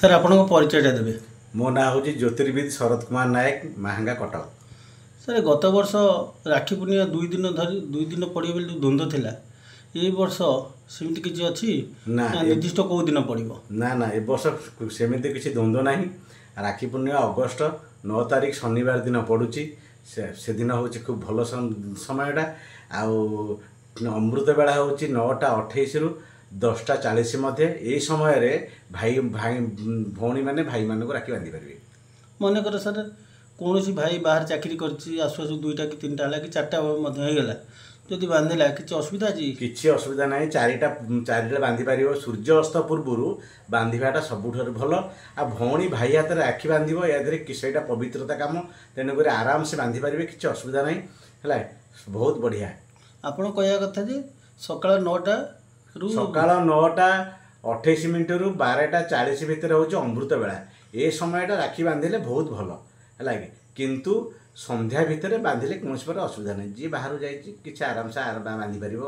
Sir, ଆପଣଙ୍କ ପରିଚୟଟା ଦେବେ? ମୋ ନାଁ ହେଉଛି ଜ୍ୟୋତିର୍ବିଦ ଶରତ କୁମାର ନାୟକ, ମାହାଙ୍ଗା, କଟକ। ସାର୍, ଗତ ବର୍ଷ ରାକ୍ଷୀ ପୂର୍ଣ୍ଣିମା 2 ଦିନ ଧରି 2 ଦିନ ପଡ଼ିବ ବୋଲି ଯେଉଁ ଦ୍ୱନ୍ଦ୍ୱ ଥିଲା, ଏଇ ବର୍ଷ ସେମିତି କିଛି ଅଛି? ନା। ନା ନିର୍ଦ୍ଦିଷ୍ଟ କେଉଁ ଦିନ ପଡ଼ିବ? ନା ନା, ଏ ବର୍ଷ ସେମିତି କିଛି ଦ୍ୱନ୍ଦ୍ୱ ନାହିଁ। ରାକ୍ଷୀ ପୂର୍ଣ୍ଣିମା ଅଗଷ୍ଟ 9 ତାରିଖ ଶନିବାର ଦିନ ପଡ଼ୁଛି। ସେଦିନ ହେଉଛି ଖୁବ୍ ଭଲ ସମୟଟା। ଆଉ ଅମୃତ ବେଳା ହେଉଛି 9ଟା 28ରୁ 10ଟା 40 ମଧ୍ୟରେ। ଏଇ ସମୟରେ ଭାଇ ଭାଇ ଭଉଣୀମାନେ ଭାଇମାନଙ୍କୁ ରାକ୍ଷୀ ବାନ୍ଧି ପାରିବେ। ମନେକର ସାର୍, କୌଣସି ଭାଇ ବାହାରେ ଚାକିରି କରିଛି, ଆସୁ ଆସୁ 2ଟା କି 3ଟା ହେଲା କି 4ଟା ମଧ୍ୟ ହେଇଗଲା, ଯଦି ବାନ୍ଧିଲା କିଛି ଅସୁବିଧା ଅଛି? କିଛି ଅସୁବିଧା ନାହିଁ। 4ଟା ବାନ୍ଧି ପାରିବ। ସୂର୍ଯ୍ୟ ଅସ୍ତ ପୂର୍ବରୁ ବାନ୍ଧିବାଟା ସବୁଠାରୁ ଭଲ। ଆଉ ଭଉଣୀ ଭାଇ ହାତରେ ରାକ୍ଷୀ ବାନ୍ଧିବ, ଏହା ଦେହରେ ସେଇଟା ପବିତ୍ରତା କାମ, ତେଣୁକରି ଆରାମସେ ବାନ୍ଧି ପାରିବେ, କିଛି ଅସୁବିଧା ନାହିଁ। ହେଲା, ବହୁତ ବଢ଼ିଆ। ଆପଣ କହିବା କଥା ଯେ ସକାଳ 9ଟାରୁ ସକାଳ 9ଟା 28 ମିନିଟରୁ 12ଟା 40 ଭିତରେ ହେଉଛି ଅମୃତ ବେଳା। ଏ ସମୟଟା ରାକ୍ଷୀ ବାନ୍ଧିଲେ ବହୁତ ଭଲ, ହେଲା କି? କିନ୍ତୁ ସନ୍ଧ୍ୟା ଭିତରେ ବାନ୍ଧିଲେ କୌଣସି ପ୍ରକାର ଅସୁବିଧା ନାହିଁ। ଯିଏ ବାହାରୁ ଯାଇଛି, କିଛି ଆରାମସେ ବାନ୍ଧି ପାରିବ।